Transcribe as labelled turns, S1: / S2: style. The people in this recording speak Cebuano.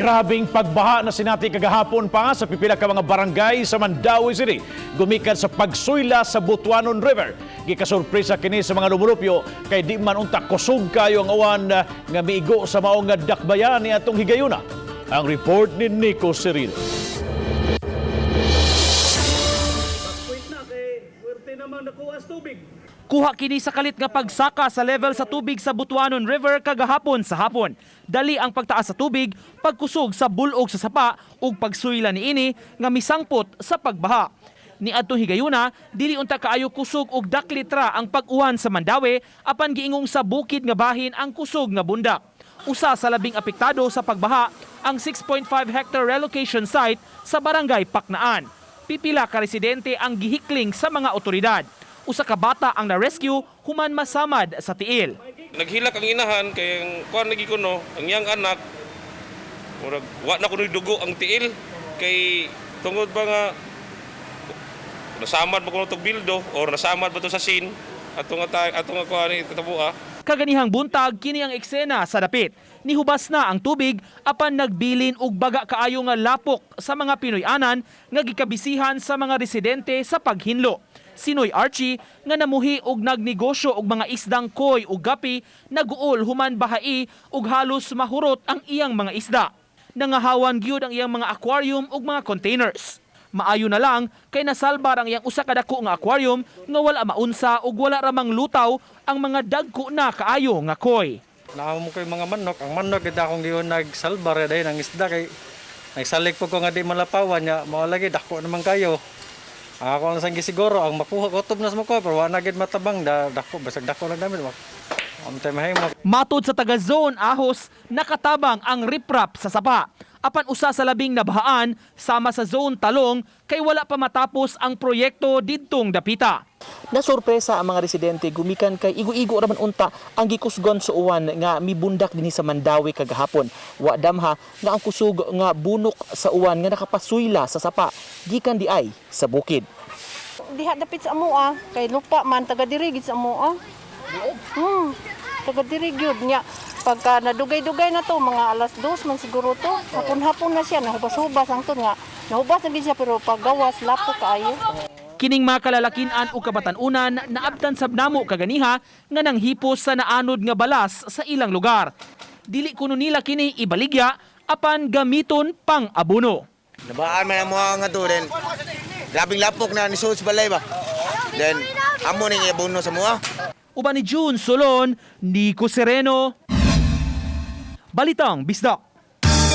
S1: Grabing pagbaha na sinati kagahapon pa sa pipila ka mga barangay sa Mandaue City. Gumikan sa pagsuyla sa Butuanon River. Gikasurpresa kini sa mga lumulupyo kay di man unta kusog kayo ang uwan nga miigo sa maong nga dakbayan ni atong higayuna. Ang report ni Nico Serino.
S2: Kuha kini sa kalit nga pagsaka sa level sa tubig sa Butuanon River kagahapon sa hapon. Dali ang pagtaas sa tubig, pagkusog sa bulog sa sapa ug pagsuyla niini nga misangpot sa pagbaha. Ni adtong higayuna, dili unta kaayo kusog og daklitra ang pag-uwan sa Mandaue apan giingong sa bukid nga bahin ang kusog nga bundak. Usa sa labing apektado sa pagbaha ang 6.5 hectare relocation site sa Barangay Paknaan. Pipila ka residente ang gihikling sa mga otoridad. Usa ka bata ang na-rescue human masamad sa tiil.
S3: Naghilak ang inahan kay ang kuan lagi kuno ang iyang anak, murag wa na kuno dugo ang tiil kay tungod ba nga nasamad ba kuno tog bildo or nasamad ba to sa sin ato nga ato nga kuan ni tatabua.
S2: Kaganihang buntag kini ang eksena sa dapit. Nihubas na ang tubig apan nagbilin og baga kaayo nga lapok sa mga Pinoy-anan nga gikabisihan sa mga residente sa paghinlo. Sinoy Archie nga namuhi og nagnegosyo og mga isdang koi ug gapi, naguol human bahai ug halos mahurot ang iyang mga isda. Nangahawan gyud ang iyang mga aquarium ug mga containers. Maayo na lang kay nasalbar ang iyang usa ka dako nga aquarium nga wala maunsa ug wala ramang lutaw ang mga dagko na kaayo nga koi.
S4: Naamo ko yung mga manok. Ang manok kita akong giyon nagsalbar dahil ang isda kay nagsalik po ko nga di malapawan niya. Mao lagi dako naman kayo. Ang ako lang sang gisiguro ang makuha kutob na sa makuha pero wa na gid matabang da, dako basag dako lang damit. Amtay mahimo.
S2: Matod sa taga Zone Ahos, nakatabang ang riprap sa sapa. Apan usa sa labing nabahaan sama sa Zone Talong kay wala pa matapos ang proyekto didtong dapita.
S5: Nasurpresa ang mga residente gumikan kay igo-igo raman unta ang gikusgon sa uwan nga mibundak dinhi sa Mandaue kagahapon. Wa damha nga ang kusog nga bunok sa uwan nga nakapasuyla sa sapa gikan diay sa bukid.
S6: Diha dapit sa amoa kay lupa man taga diri gid sa amoa. Taga diri gyud nya. Pagka nadugay-dugay na to, mga alas 2 man siguro to, hapon-hapon na siya, nahubas-hubas ang to nga. Nahubas na gid siya pero paggawas lapo kaayo.
S2: Kining mga kalalakinan o kabatan-unan naabtan sab namo kaganiha nga nanghipos sa naanod nga balas sa ilang lugar. Dili kuno nila kini ibaligya apan gamiton pang abono.
S7: Nabaan man ang mga nga to, then grabing lapok na ni sa balay ba. Then amo ning ibuno sa mua.
S2: Uban ni June Solon, Nico Sereno. Balitang Bisdak.